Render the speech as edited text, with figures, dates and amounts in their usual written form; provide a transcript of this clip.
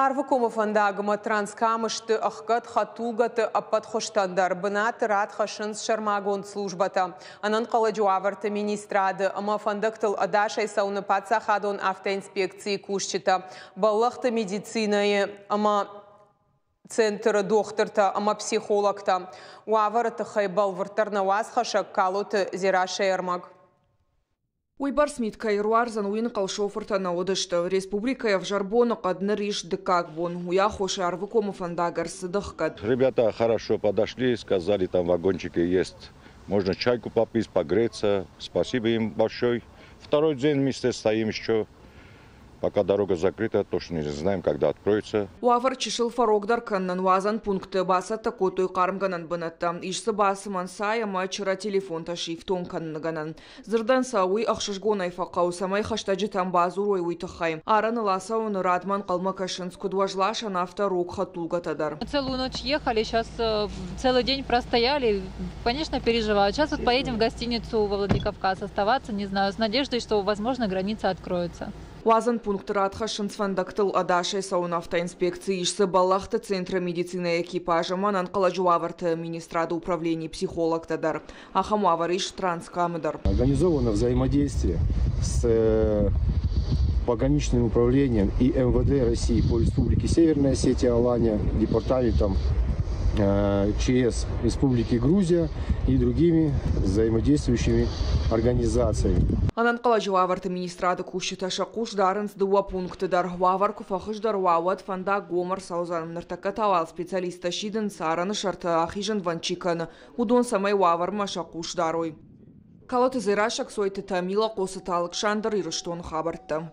Арвыкомы фӕндагмӕ Транскамы сты ӕхгӕд хӕдтулгӕты ӕппӕт хуызтӕн дӕр. Бынаты рад хӕссынц сӕрмагонд службӕтӕ, ӕнӕнхъӕлӕджы уавӕрты министрады ӕмӕ фӕндӕгтыл ӕдасӕй цӕуыны паддзахадон автоинспекцийы кусджытӕ, бӕллӕхты медицинӕйы ӕмӕ центры дохтыртӕ ӕмӕ психологтӕ. Уавӕры тыххӕй бӕлвырддӕр нӕ уацхӕссӕг Калоты Дзерассӕйы ӕрмӕг. Уыйбӕрц мит кӕй ӕруардзӕн, уый ӕнхъӕл шофыртӕ нӕ уыдысты. Республикӕйы ӕвзӕр боныхъӕд ныр ис дыккаг бон. Уый аххосӕй Арвыкомы фӕндаг ӕрцыд ӕхгӕд. Ребята хорошо подошли, сказали, там вагончики есть. Можно чайку попить, погреться. Спасибо им большое. Второй день вместе стоим еще. Пока дорога закрыта, точно не знаем, когда откроется. Уавӕр чысыл фӕрогдӕр кӕнынӕн уадзӕн пункты бацӕттӕ кодтой хъармгӕнӕн бынӕттӕ. Ис дзы бацымӕн цай ӕмӕ чырӕ телефонтӕ сифтонг кӕныны гӕнӕн. Дзырдӕн сӕ уый ӕхсызгонӕй фӕхъӕуы, цӕмӕй хӕстӕджытӕм бадзурой, уый тыххӕй. Арӕныл ацӕуыны радмӕ ӕнхъӕлмӕ кӕсынц куыд уӕзласӕн, афтӕ рог хӕдтулгӕтӕ дӕр. Целую ночь ехали, сейчас целый день простояли. Конечно, переживаю. Сейчас вот поедем в гостиницу во Владикавказ оставаться, не знаю, с надеждой, что, возможно, граница откроется. Уадзӕн пункты рад хӕссынц фӕндӕгтыл ӕдасӕй цӕуын автоинспекцийы, ис дзы бӕллӕхты центры медицинӕйы экипаж ӕмӕ ӕнӕнхъӕлӕджы уавӕрты министрады управленийы психологтӕ дӕр. Ахӕм уавӕр ис Транскамы дӕр. Организовано взаимодействие с пограничным управлением и МВД России по Республике Северная Осетия, Алания, департаментом ЧС Республики Грузия и другими взаимодействующими организациями. Ӕнӕнхъӕлӕджы уавӕрты министрады кусджытӕ сӕ хъус дарынц дыууӕ пункты дӕр. Уавӕр куы фӕхуыздӕр уа, уӕд фӕндаг гом ӕрцӕудзӕн. Ныртӕккӕ та уал специалисттӕ сидынц, арӕны сӕрты ахизынвӕнд чи кӕны, уыдон цӕмӕй уавӕрмӕ сӕ хъус дарой. Калоты Дзерассӕ, Кцойты Тамила, Хъоцыты Алыксандр, Ирыстоны хабӕрттӕ.